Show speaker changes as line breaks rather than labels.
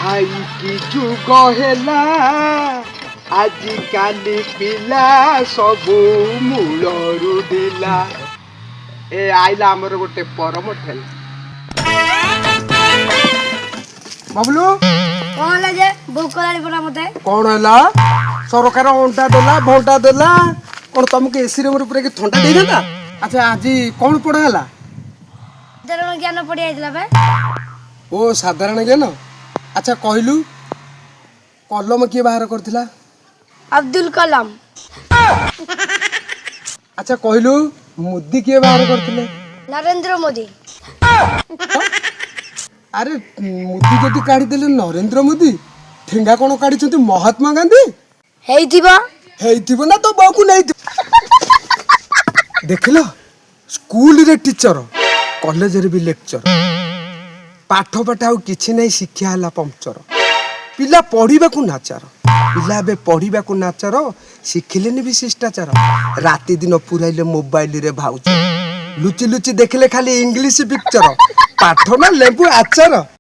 ଭାଇ, କି ଯୁଗ ହେଲା, ଆଜିକାଲି ପିଲା ସବୁ ମୂଳରୁ ଢିଲା। ଏ ଆଇଲା ଆମର ଗୋଟେ ପରମ ଠେଲା। ବାବୁଲୁ।
କଣ ହେଲା ଯେ ଭୋକ କଲାଣି ପରା ମତେ?
କଣ ହେଲା? ସରକାର ଅଣ୍ଡା ଦେଲା, ଭଣ୍ଡା ଦେଲା, କଣ ତମକୁ ଏସି ରୁମରେ ପୁରେଇକି ଥଣ୍ଡା ଦେଇଥାନ୍ତା? ଆଚ୍ଛା, ଆଜି କଣ ପଢା ହେଲା?
ସାଧାରଣ ଜ୍ଞାନ ପଢିଆ ହେଇଥିଲା ବେ।
ଓ, ସାଧାରଣ ଜ୍ଞାନ। ଆଚ୍ଛା କହିଲୁ, କଲମ କିଏ ବାହାର କରିଥିଲା?
ଅବଦୁଲ କଲାମ।
ଆଚ୍ଛା କହିଲୁ, ମୋଦି କିଏ ବାହାର କରିଥିଲେ?
ନରେନ୍ଦ୍ର ମୋଦି।
ଆରେ, ମୋଦି ଯଦି କାଢିଦେଲେ ନରେନ୍ଦ୍ର ମୋଦି, ଠେଙ୍ଗା କଣ କାଢିଛନ୍ତି ମହାତ୍ମା ଗାନ୍ଧୀ?
ହେଇଥିବ।
ହେଇଥିବ ନା ତୋ ବୋଉକୁ ନେଇଥିବ। ଦେଖିଲ, ସ୍କୁଲରେ ଟିଚର, କଲେଜରେ ବି ଲେକ୍ଚର। ପାଠ ପାଠ ଆଉ କିଛି ନାହିଁ, ଶିକ୍ଷା ହେଲା ପମ୍ପଚର। ପିଲା ପଢିବାକୁ ନାଚାର, ପିଲା ଏବେ ପଢିବାକୁ ନାଚାର। ଶିଖିଲେନି ବି ଶିଷ୍ଟାଚାର। ରାତି ଦିନ ପୁରାଇଲେ ମୋବାଇଲରେ ଭାଉଚର, ଲୁଚି ଲୁଚି ଦେଖିଲେ ଖାଲି ଇଂଲିଶ ପିକ୍ଚର। ପାଠ ନା ଲେମ୍ବୁ ଆଚାର।